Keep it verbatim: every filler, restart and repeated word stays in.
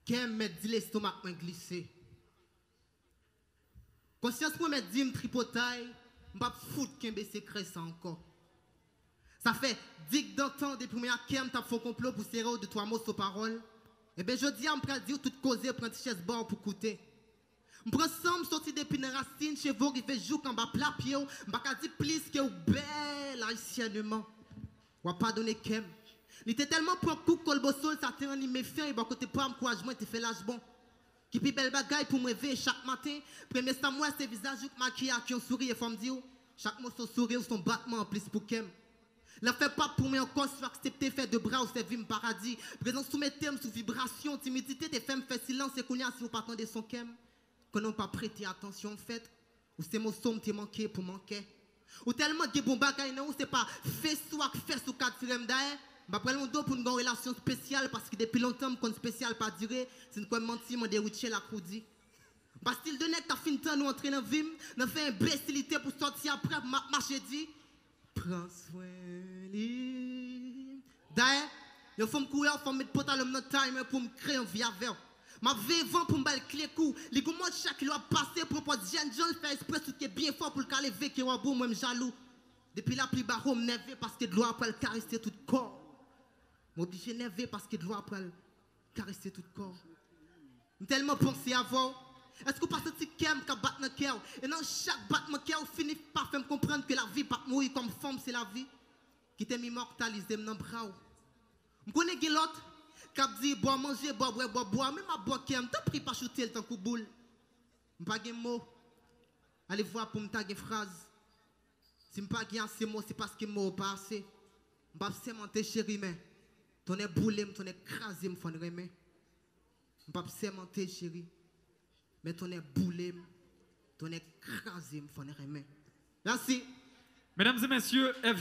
Kè m mèt di lestomak mwen glise. Konsyans mwen mèt di m tripotay, m p ap fout kenbe sekrè sa ankò. Sa fè digdantan depi mwen ak kè m t ap fè yon konplo pou sere w de twa moso pawòl. Ebyen jodi a m pral di w tout koze, pran ti chèz ba w pou koute. M pran san m soti depi nan rasin cheve w rive jouk anba pla pye w, m pa ka di plis ke w bèl ayisyènman. W ap padone kè m. Li te tèlman pran kou kolboso l sa te rann li mefyan e bò kote pa w ankourajman te fè laj bon. Ki pi bèl bagay pou mwen veye chak maten, premye sa m wè se vizaj ou k makiye ak yon souri e fò m di w, chak moso souri w se yon batman anplis pou kè m. L ap fè pap pou mwen ankò si w aksepte fè de bra w sèvi m paradi. Prezans ou mete m sou vibrasyon, timidite te fè m fè silans e kounye a si w pa tande son kè m, konnen w pa prete atansyon anfèt, ou se moso m te manke pou manke. Ou tèlman gen bon bagay nan ou, se pa fes ou ak fès ou k atire m dayè. M pa pral yon do pou n gen yon relasyon espesyal paske depi lontan m konn espesyal pa dire. Si n kwè m manti, mande Rutshelle ak Roody. M pa stil de nèg k ap fin tann ou antre nan vi m, nan fè enbesilite pou sòti apre m ap mache di, pran swen li. Dayè, yon fanm koulè w, fò m met pantalon m nan tay mwen pou m kreye yon vi avè w. M ap veye van pou m ba l kle kou. Li gon mòd chak lè w ap pase, pran pòz jèn jan l fè espre soutye byen fò pou l ka leve ke w anba w, mwen m jalou. Depi lapli ba w, m nève paske dlo a pral karese tout kò w. M oblije nève paske dlo a pral karese tout kò w. M tèlman panse avè w. Èske w pa santi kè m k ap bat nan kè w? E nan chak batman kè w fini pa fè m konprann ke lavi p ap mouri kòm fanm se lavi. Kite m imòtalize m nan bra w. M konnen gen lòt k ap di bò manje, bò bwè, bò bwa, men m ap bò kè m, tanpri pa choute l tankou boul. M pa gen mo. Alevwa pou m ta gen fraz. Si m pa gen ase mo, se paske mo yo pa ase. M p ap sèmante cheri, men tonnè boule m, tonnè kraze m, fò n renmen. M p ap sèmante cheri, men tonnè boule m, tonnè kraze m, fò n renmen. Mèsi. Medam e mesye, F